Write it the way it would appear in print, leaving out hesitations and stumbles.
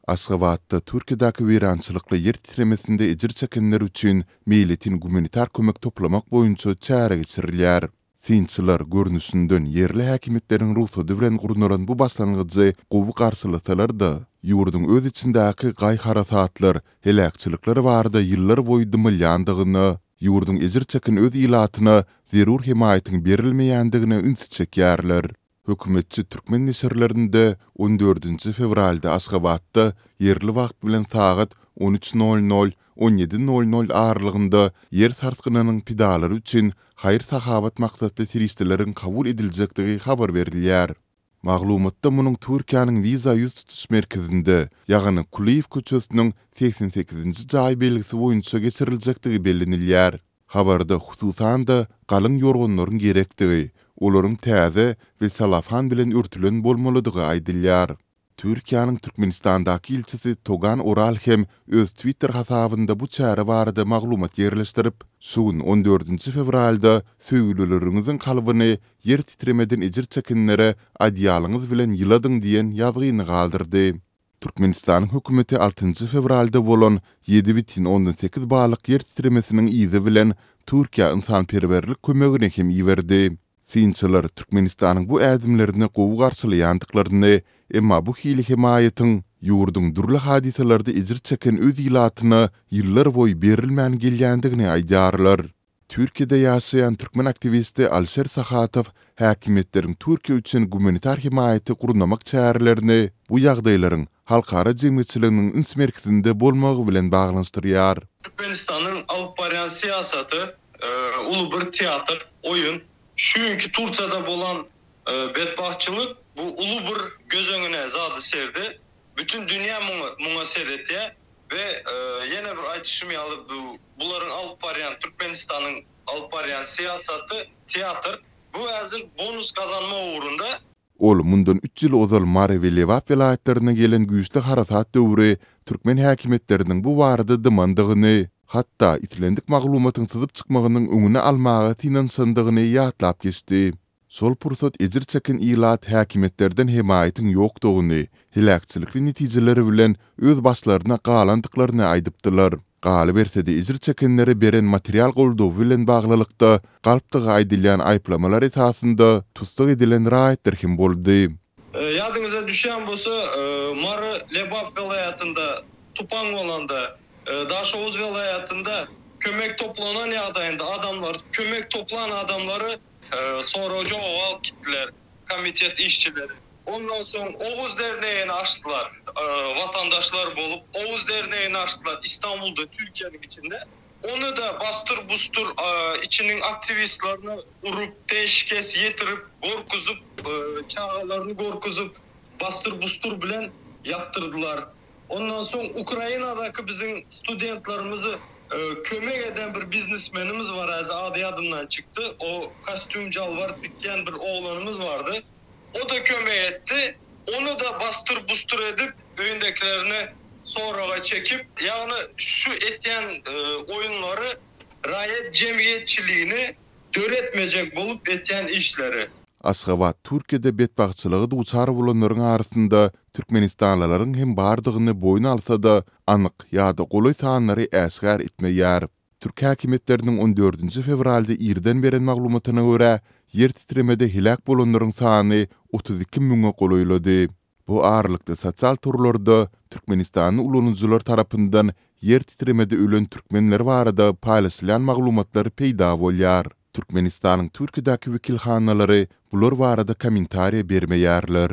Aşgabatda Türkiýedäki weýrançylykly ýer titremesinde ejir çekenler üçin meýletin gumanitar kömek toplamak boýunça çäre geçirilýär. Synçylar, görnüşinden, ýerli häkimiýetleriň rugsady bilen gurnalan bu başlangyjy gowy garşylasalar-da, ýurduň öz içindäki gaý-harasatlar, heläkçilikler barada ýyllarboýy dymylýandygyna, ýurduň ejir çeken öz ilatyna zerur hemaýatyň berilmeýändigine ünsi çekýärler. Hökümetçi türkmen neşirlerinde on dördünji fewralda Aşgabatda ýerli wagt bilen sagat on üç nol nol, on ýedi nol nol aralygynda ýer sarsgynynyň pidalary üçin haýyr-sahawat maksatly serişdeleriň kabul ediljekdigi habar berilýär. Maglumatda munuň Türkiýäniň wiza ýüz tutuş merkezinde, ýagny Kulyýew köçesiniň 88-nji jaý belgisi boýunça geçiriljekdigi bellenilýär. Habarda, hususan-da, galyň ýorganlaryň gerekdigi, olaryň täze we selofan bilen örtülen bolmalydygy aýdylýar. Türkiýäniň Türkmenistandaky ilçisi Togan Oral hem öz Twitter hasabynda bu çäre barada maglumat ýerleşdirip, Şu gün, on dördünji fewralda söýgülileriňiziň kalbyny ýer titremeden ejir çekenlere adyýalyňyz bilen ýyladyň diýen ýazgyny galdyrdy. Türkmenistanyň hökümeti altynjy fewralda bolan 7,8 ballyk ýer titremesiniň yzy bilen Türkiýä ynsanperwerlik kömegini hem iberdi. Synçylar Türkmenistanyň bu ädimlerini gowy garşylaýandyklaryny, emma bu hili hemaýatyň ýurduň dürli hadysalarda ejir çeken öz ilatyna ýyllarboýy berilmän gelýändigini aýdýarlar. Türkiýede ýaşaýan türkmen aktiwisti Alişer Sahatow häkimiýetleriň Türkiýe üçin gumanitar hemaýaty gurnamak çärelerini bu ýagdaýlaryň halkara jemgyýetçiliginiň üns merkezinde bolmagy bilen baglanyşdyrýar. Türkmenistanyň alyp barýan syýasaty uly bir teatr, oýun. Şu günki Tursiýada bolan betbagtçylyk bu uly bir göz öňüne zady serdi. Bütin dünýä muňa seretýär. We ýene bir aýdyşym ýaly bu bularyň alyp barýan Türkmenistanyň alyp barýan syýasaty teatr. Bu häzir bonus gazanma ugrunda. Ol mundan üç ýyl ozal Mary we Lebap welaýatlaryna gelen güýçli harasat döwri türkmen häkimiýetleriniň bu barada dymandygyny, hatda islendik maglumatyň syzyp çykmagynyň öňüni almaga synanyşandygyny ýatlap geçdi. Şol pursat ejir çeken ilat häkimiýetlerden hemaýatyň ýokdugyny, heläkçilikli netijeleri bilen öz başlaryna galandyklaryny aýdypdylar. Galyberse-de ejir çekenlere beren material goldawy bilen baglylykda galpdygy aýdylýan aýyplamalar esasynda tussag edilen raýatlar hem boldy. Ýadyňyza düşýän bolsa, Mary, Lebap welaýatynda tupan bolanda, Daşoguz welaýatynda kömek toplanan ýagdaýynda adamlar, kömek toplan adamlary Sorag-jogaba alyp gitdiler komitet işçileri. Ondan soň Oguz dernegini açdylar. Watandaşlar bolup Oguz dernegini açdylar Istanbulda, Türkiýäniň içinde. Ony-da basdyr-busdur içiniň aktiwistlerini urup, teşkes ýetirip, gorkuzyp, çagalaryny gorkuzyp, basdyr-busdur bilen ýapdyrdylar. Ondan soň Ukrainadaky biziň studentlerimizi kömek eden bir biznesmenimiz bar häzir ady ýadymdan çykdy. O kostýum jalbar dikýän bir oglanymyz bardy. O-da kömek etdi. Ony-da basdyr-busdur edip öýündekilerini soraga çekip, ýagny şu etýän oýunlary raýat jemgyýetçiligini döretmejek bolup etýän işleri. Aşgabat Türkiýede betbagtçylyga duçar bolanlaryň arasynda türkmenistanlylaryň hem bardygyny boýun alsa-da, anyk ýa-da golaý sanlary äşgär etmeýär. Türk häkimiýetleriniň on dördünji fewralda irden beren maglumatyna görä, ýer titremede heläk bolanlaryň sany 32 müňe golaýlady. Bu aralykda sosial torlarda türkmenistanly ulanyjylar tarapyndan ýer titremede ölen türkmenler barada paýlaşylýan maglumatlar peýda bolýar. Türkmenistanyň Türkiýedäki wekilhanalary bular barada kommentariýa bermeýärler.